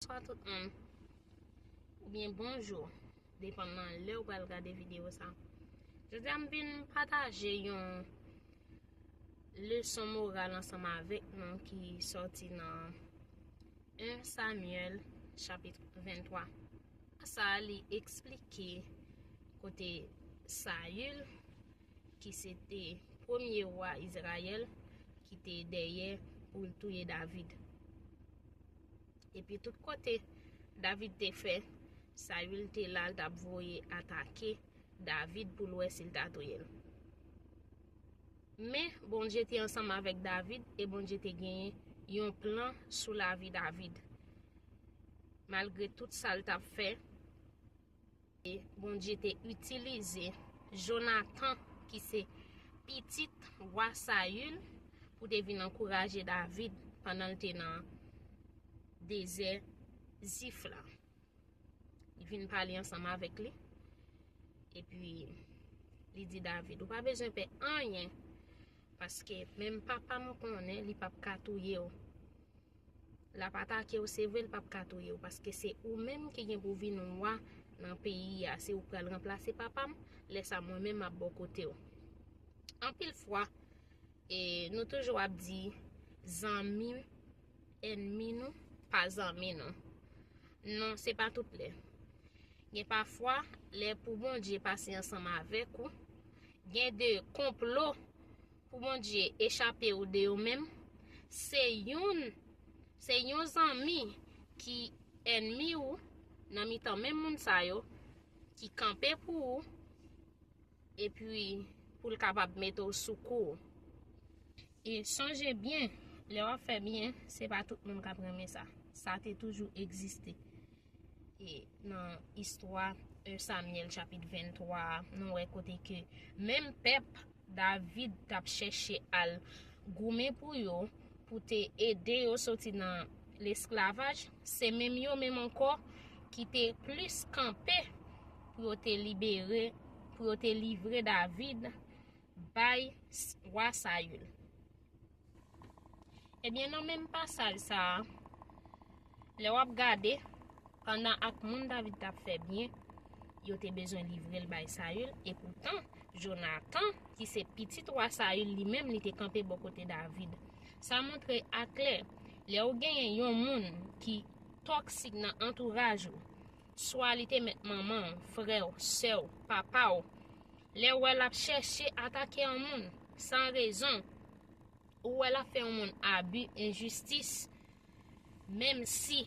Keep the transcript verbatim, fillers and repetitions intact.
Bonswa tout moun, oubyen bonjou, depann nan lè ou pral gade videyo sa. Jodi a m vin pataje yon leson moral ansanm avèk nou ki sòti nan en Samyèl chapit venntwa. Sa li eksplike kote Sayil, ki se te premye wa Izrayèl, ki te dèyè pou l touye David. Epi tout kote David te fè, Sayil te la, l t ap voye atake David pou l wè si l ta touye l. Men Bondye te ansanm avèk David e Bondye te genyen yon plan sou lavi David. Malgre tout sa l t ap fè, e Bondye te itilize Jonatan, ki se pitit wa Sayil, pou te vin ankouraje David pandan l te nan dezè Zif la. Li vin pale ansanm avèk li. Epi, li di David, ou pa bezwen pè anyen, paske menm papa m konnen li p ap ka touye w. L ap atake w, se vre, l p ap ka touye w, paske se ou menm ki gen pou vin wa nan peyi a. Se ou k pral ranplase papa m, lè sa mwen menm m ap bò kote w. Anpil fwa, e, nou toujou ap di, zanmi ènmi nou, pa zanmi nou. Non, se pa tout lè. Gen pafwa, lè pou Bondye pase ansanm avèk ou, gen de konplo pou Bondye echape ou de yo menm, se youn, se yon zanmi ki ènmi ou nan mitan menm moun sa yo, ki kanpe pou ou, epi pou l kapab mete w sou kou. E sonje byen, lè w ap fè byen, se pa tout moun k ap renmen sa. Sa te toujou egziste. E nan istwa en Samyèl chapit venntwa a, nou wè kote ke menm pèp David t ap chèche al goumen pou yo, pou te ede yo soti nan lesklavaj, se menm yo menm ankò ki te plis kanpe pou yo te libere, pou yo te livre David bay s-, wa Sayil. Ebyen, nan menm pasaj sa a, lè w ap gade, pandan ak moun David t ap fè byen, yo te bezwen livre l bay Sayil, epoutan, Jonatan, ki se pitit wa Sayil, li menm, li te kanpe bò kote David. Sa montre aklè, lè w genyen yon moun ki toksik nan antouraj ou, swa li te mèt manman w, frè w, sè w, papa w, lè w wè l ap chèche atake yon moun san rezon, ou wè l ap fè yon moun abi, enjistis, menm si